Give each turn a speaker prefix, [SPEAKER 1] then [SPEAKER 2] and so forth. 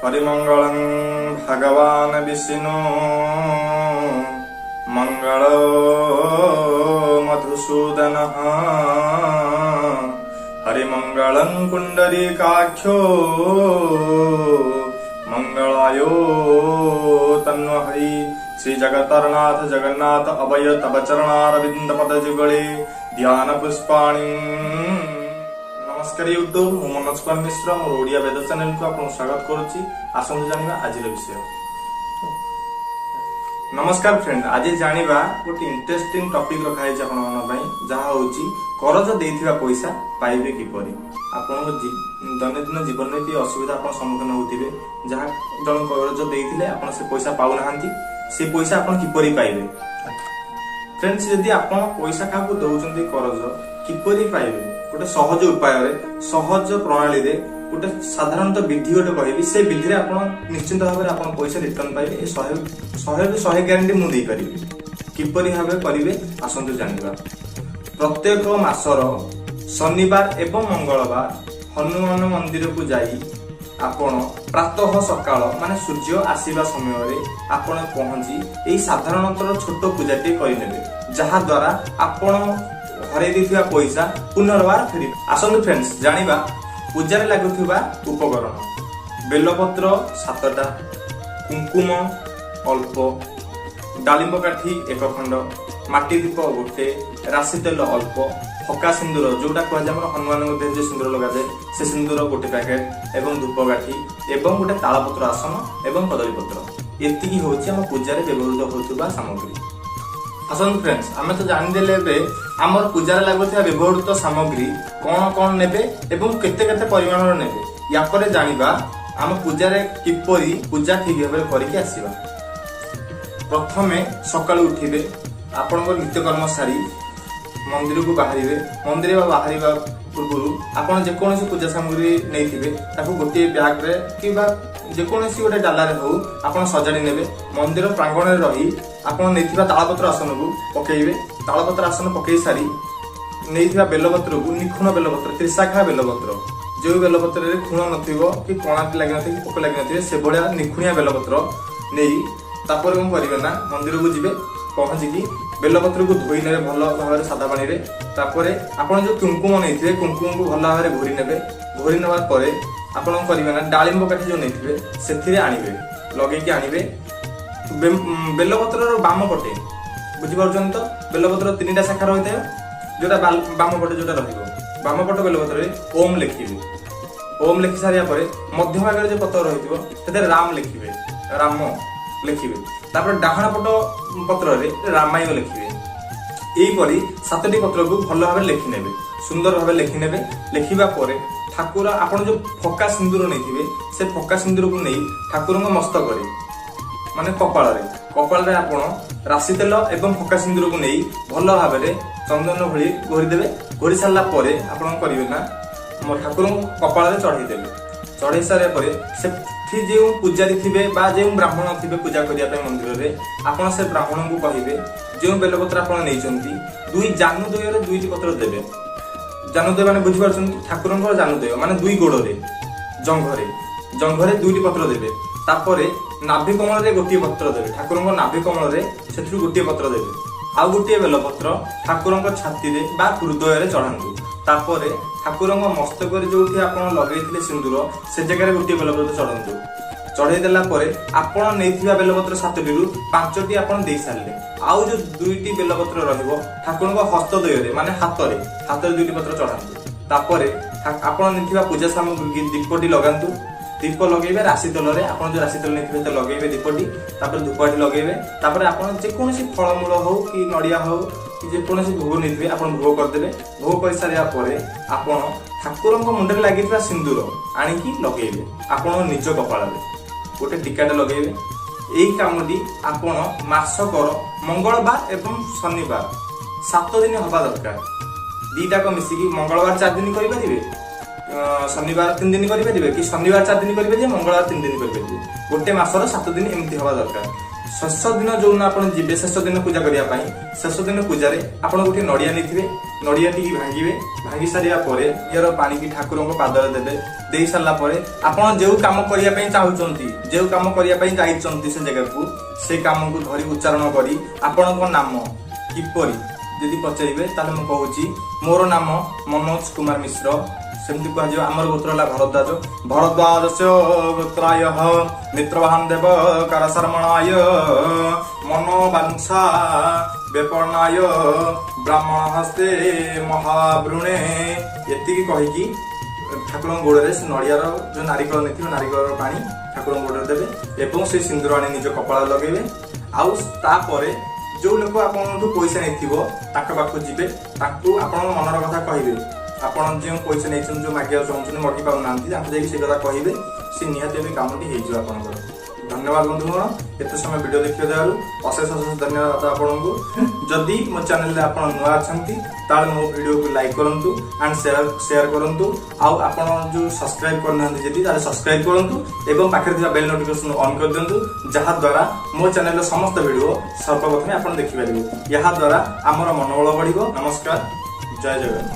[SPEAKER 1] ହରିମଙ୍ଗଳଂ ଭଗବାନ ବିଷ୍ଣୁ ମଙ୍ଗଳ ମଧୁସୂଦନ, ହରିମଙ୍ଗଳଂ ପୁଣ୍ଡରୀକାକ୍ଷୋ ମଙ୍ଗଳାୟ ତନ୍ୱହରି। ଶ୍ରୀ ଜଗତରନାଥ ଜଗନ୍ନାଥ ଅଭୟ ତବ ଚରଣାରବିନ୍ଦ ପଦ ଯୁଗଳେ ଧ୍ୟାନ ପୁଷ୍ପାଣି। ନମସ୍କାର ୟୁଟ୍ୟୁବ, ମୁଁ ମନୋଜ କୁମାର ମିଶ୍ର, ମୋର ଓଡ଼ିଆ ବେଦ ଚ୍ୟାନେଲକୁ ଆପଣଙ୍କୁ ସ୍ୱାଗତ କରୁଛି। ଆସନ୍ତୁ ଜାଣିବା ଆଜିର ବିଷୟ। ନମସ୍କାର ଫ୍ରେଣ୍ଡ, ଆଜି ଜାଣିବା ଗୋଟେ ଇଣ୍ଟରେଷ୍ଟିଂ ଟପିକ ରଖାଯାଇଛି ଆପଣମାନଙ୍କ ପାଇଁ, ଯାହା ହଉଛି କରଜ ଦେଇଥିବା ପଇସା ପାଇବେ କିପରି। ଆପଣଙ୍କ ଦୈନନ୍ଦିନ ଜୀବନରେ ବି ଅସୁବିଧା ଆପଣ ସମ୍ମୁଖୀନ ହେଉଥିବେ, ଯାହା ଜଣେ କରଜ ଦେଇଥିଲେ ଆପଣ ସେ ପଇସା ପାଉନାହାନ୍ତି, ସେ ପଇସା ଆପଣ କିପରି ପାଇବେ। ଫ୍ରେଣ୍ଡସ୍, ଯଦି ଆପଣ ପଇସା କାହାକୁ ଦଉଛନ୍ତି କରଜ, କିପରି ପାଇବେ ଗୋଟେ ସହଜ ଉପାୟରେ, ସହଜ ପ୍ରଣାଳୀରେ ଗୋଟେ ସାଧାରଣତଃ ବିଧି ଗୋଟେ କହିବି। ସେ ବିଧିରେ ଆପଣ ନିଶ୍ଚିନ୍ତ ଭାବରେ ଆପଣ ପଇସା ରିଟର୍ନ ପାଇବେ। ଏ 100ରୁ 100 ଗ୍ୟାରେଣ୍ଟି ମୁଁ ଦେଇପାରିବି। କିପରି ଭାବେ କରିବେ ଆସନ୍ତୁ ଜାଣିବା। ପ୍ରତ୍ୟେକ ମାସର ଶନିବାର ଏବଂ ମଙ୍ଗଳବାର ହନୁମାନ ମନ୍ଦିରକୁ ଯାଇ ଆପଣ ପ୍ରାତଃ ସକାଳ, ମାନେ ସୂର୍ଯ୍ୟ ଆସିବା ସମୟରେ ଆପଣ ପହଞ୍ଚି ଏଇ ସାଧାରଣତଃ ଛୋଟ ପୂଜାଟିଏ କରିନେବେ, ଯାହା ଦ୍ୱାରା ଆପଣ ହରେଇ ଦେଇଥିବା ପଇସା ପୁନର୍ବାର ଫେରିବେ। ଆସନ୍ତୁ ଫ୍ରେଣ୍ଡସ୍ ଜାଣିବା ପୂଜାରେ ଲାଗୁଥିବା ଉପକରଣ। ବେଲପତ୍ର 7ଟା, କୁଙ୍କୁମ ଅଳ୍ପ, ଡାଳିମ୍ବ କାଠି ଏକ ଖଣ୍ଡ, ମାଟି ଦୀପ ଗୋଟେ, ରାଶି ତେଲ ଅଳ୍ପ, ଫକା ସିନ୍ଦୁର, ଯୋଉଟା କୁହାଯାଏ ଆମର ହନୁମାନଙ୍କ ଦେହରେ ଯୋଉ ସିନ୍ଦୁର ଲଗାଯାଏ ସେ ସିନ୍ଦୁର ଗୋଟେ ପ୍ୟାକେଟ, ଏବଂ ଧୂପକାଠି ଏବଂ ଗୋଟେ ତାଳପତ୍ର ଆସନ ଏବଂ କଦଳୀ ପତ୍ର। ଏତିକି ହଉଛି ଆମ ପୂଜାରେ ବ୍ୟବହୃତ ହେଉଥିବା ସାମଗ୍ରୀ। ଆସନ୍ତୁ ଫ୍ରେଣ୍ଡସ୍, ଆମେ ତ ଜାଣିଦେଲେ ଏବେ ଆମର ପୂଜାରେ ଲାଗୁଥିବା ବ୍ୟବହୃତ ସାମଗ୍ରୀ କଣ କଣ ନେବେ ଏବଂ କେତେ କେତେ ପରିମାଣର ନେବେ। ୟା ପରେ ଜାଣିବା ଆମ ପୂଜାରେ କିପରି ପୂଜା ଠିକ ଭାବରେ କରିକି ଆସିବା। ପ୍ରଥମେ ସକାଳୁ ଉଠିବେ, ଆପଣଙ୍କ ନିତ୍ୟକର୍ମ ସାରି ମନ୍ଦିରକୁ ବାହାରିବେ। ମନ୍ଦିର ବାହାରିବା ପୂର୍ବରୁ ଆପଣ ଯେକୌଣସି ପୂଜା ସାମଗ୍ରୀ ନେଇଥିବେ ତାକୁ ଗୋଟିଏ ବ୍ୟାଗରେ କିମ୍ବା ଯେକୌଣସି ଗୋଟେ ଡାଲାରେ ହଉ ଆପଣ ସଜାଡ଼ି ନେବେ। ମନ୍ଦିର ପ୍ରାଙ୍ଗଣରେ ରହି ଆପଣ ନେଇଥିବା ତାଳପତ୍ର ଆସନକୁ ପକେଇବେ। ତାଳପତ୍ର ଆସନ ପକେଇ ସାରି ନେଇଥିବା ବେଲପତ୍ରକୁ, ନିଖୁଣ ବେଲପତ୍ର, ତ୍ରିଶାଖା ବେଲପତ୍ର, ଯେଉଁ ବେଲପତ୍ରରେ ଖୁଣ ନଥିବ କି କଣା ଲାଗିନଥିବ କି ପୋକ ଲାଗିନଥିବ, ସେଭଳିଆ ନିଖୁଣିଆ ବେଲପତ୍ର ନେଇ ତାପରେ କଣ କରିବେ ନା ମନ୍ଦିରକୁ ଯିବେ। ପହଞ୍ଚିକି ବେଲପତ୍ରକୁ ଧୋଇ ନେବେ ଭଲ ଭାବରେ ସାଦା ପାଣିରେ। ତାପରେ ଆପଣ ଯୋଉ କୁଙ୍କୁମ ନେଇଥିବେ, କୁଙ୍କୁମକୁ ଭଲ ଭାବରେ ଘୋରି ନେବେ। ଘୋରି ନେବା ପରେ ଆପଣ କଣ କରିବେ ନା ଡାଳିମ୍ବ କାଠି ଯୋଉ ନେଇଥିବେ ସେଥିରେ ଆଣିବେ, ଲଗେଇକି ଆଣିବେ। ବେଲପତ୍ରର ବାମ ପଟେ, ବୁଝିପାରୁଛନ୍ତି ତ? ବେଲପତ୍ର ତିନିଟା ଶାଖା ରହିଥାଏ, ଯୋଉଟା ବାମ ପଟେ ଯୋଉଟା ରହିବ, ବାମ ପଟ ବେଲପତ୍ରରେ ଓମ୍ ଲେଖିବେ। ଓମ୍ ଲେଖି ସାରିବା ପରେ ମଧ୍ୟ ଭାଗରେ ଯୋଉ ପତ୍ର ରହିଥିବ ସେଥିରେ ରାମ ଲେଖିବେ, ରାମ ଲେଖିବେ। ତାପରେ ଡାହାଣ ପଟ ପତ୍ରରେ ରାମାୟ ଲେଖିବେ। ଏହିପରି 7ଟି ପତ୍ରକୁ ଭଲ ଭାବରେ ଲେଖିନେବେ, ସୁନ୍ଦର ଭାବରେ ଲେଖିନେବେ। ଲେଖିବା ପରେ ଠାକୁର ଆପଣ ଯୋଉ ଫକା ସିନ୍ଦୁର ନେଇଥିବେ, ସେ ଫକା ସିନ୍ଦୁରକୁ ନେଇ ଠାକୁରଙ୍କ ମସ୍ତକରେ, ମାନେ କପାଳରେ, କପାଳରେ ଆପଣ ରାଶି ତେଲ ଏବଂ ଫକା ସିନ୍ଦୁରକୁ ନେଇ ଭଲ ଭାବରେ ଚନ୍ଦନ ଭଳି ଘୋରିଦେବେ। ଘୋରି ସାରିଲା ପରେ ଆପଣ କଣ କରିବେ ନା ମୋ ଠାକୁରଙ୍କୁ କପାଳରେ ଚଢେଇ ଦେବେ। ଚଢେଇ ସାରିବା ପରେ ସେଠି ଯେଉଁ ପୂଜାରୀ ଥିବେ ବା ଯେଉଁ ବ୍ରାହ୍ମଣ ଥିବେ ପୂଜା କରିବା ପାଇଁ ମନ୍ଦିରରେ, ଆପଣ ସେ ବ୍ରାହ୍ମଣଙ୍କୁ କହିବେ, ଯେଉଁ ବେଲପତ୍ର ଆପଣ ନେଇଛନ୍ତି ଦୁଇ ଜାନୁ ଦ୍ୱୟରେ ଦୁଇଟି ପତ୍ର ଦେବେ। ଜାନୁଦ୍ୱୟ ମାନେ ବୁଝିପାରୁଛନ୍ତି? ଠାକୁରଙ୍କର ଜାନୁଦ୍ୱୟ ମାନେ ଦୁଇ ଗୋଡରେ, ଜଙ୍ଘରେ, ଜଙ୍ଘରେ ଦୁଇଟି ପତ୍ର ଦେବେ। ତାପରେ ନାଭି କମଳରେ ଗୋଟିଏ ପତ୍ର ଦେବେ। ଠାକୁରଙ୍କ ନାଭି କମଳରେ ସେଥିରୁ ଗୋଟିଏ ପତ୍ର ଦେବେ। ଆଉ ଗୋଟିଏ ବେଲପତ୍ର ଠାକୁରଙ୍କ ଛାତିରେ ବା ହୃଦୟରେ ଚଢାନ୍ତୁ। ତାପରେ ଠାକୁରଙ୍କ ମସ୍ତକରେ ଯୋଉଠି ଆପଣ ଲଗେଇଥିଲେ ସିନ୍ଦୁର, ସେ ଜାଗାରେ ଗୋଟିଏ ବେଲପତ୍ର ଚଢାନ୍ତୁ। ଚଢେଇ ଦେଲା ପରେ ଆପଣ ନେଇଥିବା ବେଲପତ୍ର 7ଟିରୁ 5ଟି ଆପଣ ଦେଇ ସାରିଲେ। ଆଉ ଯୋଉ ଦୁଇଟି ବେଲପତ୍ର ରହିବ, ଠାକୁରଙ୍କ ହସ୍ତଦ୍ୱୟରେ, ମାନେ ହାତରେ, ହାତରେ ଦୁଇଟି ପତ୍ର ଚଢାନ୍ତୁ। ତାପରେ ଆପଣ ନେଇଥିବା ପୂଜା ସାମଗ୍ରୀ ଦୀପଟି ଲଗାନ୍ତୁ। ଦୀପ ଲଗେଇବେ ରାଶି ତେଲରେ। ଆପଣ ଯୋଉ ରାଶି ତେଲ ନେଇଥିବେ ସେ ଲଗେଇବେ ଦୀପଟି। ତାପରେ ଧୂପକାଠି ଲଗେଇବେ। ତାପରେ ଆପଣ ଯେକୌଣସି ଫଳମୂଳ ହଉ କି ନଡିଆ ହଉ କି ଯେକୌଣସି ଭୋଗ ନେଇଥିବେ, ଆପଣ ଭୋଗ କରିଦେବେ। ଭୋଗ କରିସାରିବା ପରେ ଆପଣ ଠାକୁରଙ୍କ ମୁଣ୍ଡରେ ଲାଗିଥିବା ସିନ୍ଦୁର ଆଣିକି ଲଗେଇବେ। ଆପଣ ନିଜ କପାଳରେ ଗୋଟେ ଟିକାଟେ ଲଗେଇବେ। ଏଇ କାମଟି ଆପଣ ମାସକର ମଙ୍ଗଳବାର ଏବଂ ଶନିବାର 7 ଦିନ ହବା ଦରକାର। ଦିଟାକ ମିଶିକି ମଙ୍ଗଳବାର 4 ଦିନ କରିପାରିବେ, ଶନିବାର 3 ଦିନ କରିପାରିବେ, କି ଶନିବାର 4 ଦିନ କରିପାରିବେ, ମଙ୍ଗଳବାର 3 ଦିନ କରିପାରିବେ। ଗୋଟେ ମାସର 7 ଦିନ ଏମିତି ହବା ଦରକାର। ଶେଷ ଦିନ ଯୋଉଦିନ ଆପଣ ଯିବେ ଶେଷ ଦିନ ପୂଜା କରିବା ପାଇଁ, ଶେଷ ଦିନ ପୂଜାରେ ଆପଣ ଗୋଟିଏ ନଡିଆ ନେଇଥିବେ। ନଡ଼ିଆଟିକି ଭାଙ୍ଗିବେ। ଭାଙ୍ଗି ସାରିବା ପରେ ଇଏର ପାଣିକି ଠାକୁରଙ୍କ ପାଦରେ ଦେବେ। ଦେଇ ସାରିଲା ପରେ ଆପଣ ଯେଉଁ କାମ କରିବା ପାଇଁ ଚାହୁଁଛନ୍ତି, ଯେଉଁ କାମ କରିବା ପାଇଁ ଯାଇଛନ୍ତି ସେ ଜାଗାକୁ, ସେ କାମକୁ ଧରି ଉଚ୍ଚାରଣ କରି ଆପଣଙ୍କ ନାମ କିପରି ଯଦି ପଚାରିବେ, ତାହେଲେ ମୁଁ କହୁଛି, ମୋର ନାମ ମନୋଜ କୁମାର ମିଶ୍ର। ସେମିତି କୁହାଯିବ, ଆମର ଗୋତ୍ର ହେଲା ଭରଦ୍ୱାଜ। ଭରଦ୍ୱାଜସ୍ୟ ଗୋତ୍ରାୟ ମିତ୍ରବାହନ ଦେବ କରଶର୍ମଣାୟ ମନୋବାଞ୍ଛା ବ୍ୟପର୍ଣ୍ଣାୟ ବ୍ରାହ୍ମଣ ହସ୍ତେ ମହାବୃଣେ। ଏତିକି କହିକି ଠାକୁରଙ୍କ ଗୋଡରେ ସେ ନଡ଼ିଆର ଯୋଉ ନାରିକଳ ନେଇଥିବେ, ନାରିକଳର ପାଣି ଠାକୁରଙ୍କ ଗୋଡରେ ଦେବେ ଏବଂ ସେ ସିନ୍ଦୁର ଆଣି ନିଜ କପାଳରେ ଲଗେଇବେ। ଆଉ ତାପରେ ଯୋଉ ଲୋକ ଆପଣଙ୍କଠୁ ପଇସା ନେଇଥିବ, ତାଙ୍କ ପାଖକୁ ଯିବେ। ତାକୁ ଆପଣଙ୍କ ମନର କଥା କହିବେ। ଆପଣ ଯେଉଁ ପଇସା ନେଇଛନ୍ତି, ଯୋଉ ମାଗିବାକୁ ଚାହୁଁଛନ୍ତି, ମାଗି ପାରୁନାହାନ୍ତି, ତାଙ୍କୁ ଯାଇକି ସେ କଥା କହିବେ। ସେ ନିହାତି ଏବେ କାମଟି ହେଇଯିବ ଆପଣଙ୍କର। ଧନ୍ୟବାଦ ବନ୍ଧୁଗଣ, ଏତେ ସମୟ ଭିଡ଼ିଓ ଦେଖିଥିବାରୁ ଅଶେଷ ଅଶେଷ ଧନ୍ୟବାଦ ଆପଣଙ୍କୁ। ଯଦି ମୋ ଚ୍ୟାନେଲରେ ଆପଣ ନୂଆ ଅଛନ୍ତି, ତାହେଲେ ମୋ ଭିଡ଼ିଓକୁ ଲାଇକ୍ କରନ୍ତୁ ଆଣ୍ଡ ସେୟାର କରନ୍ତୁ। ଆଉ ଆପଣ ଯୋଉ ସବସ୍କ୍ରାଇବ କରିନାହାନ୍ତି ଯଦି, ତାହେଲେ ସବସ୍କ୍ରାଇବ କରନ୍ତୁ ଏବଂ ପାଖରେ ଥିବା ବେଲ୍ ନୋଟିଫିକେସନ ଅନ୍ କରିଦିଅନ୍ତୁ, ଯାହାଦ୍ୱାରା ମୋ ଚ୍ୟାନେଲର ସମସ୍ତ ଭିଡ଼ିଓ ସର୍ବପ୍ରଥମେ ଆପଣ ଦେଖିପାରିବେ। ଏହାଦ୍ୱାରା ଆମର ମନୋବଳ ବଢ଼ିବ। ନମସ୍କାର, ଜୟ ଜଗନ୍ନାଥ।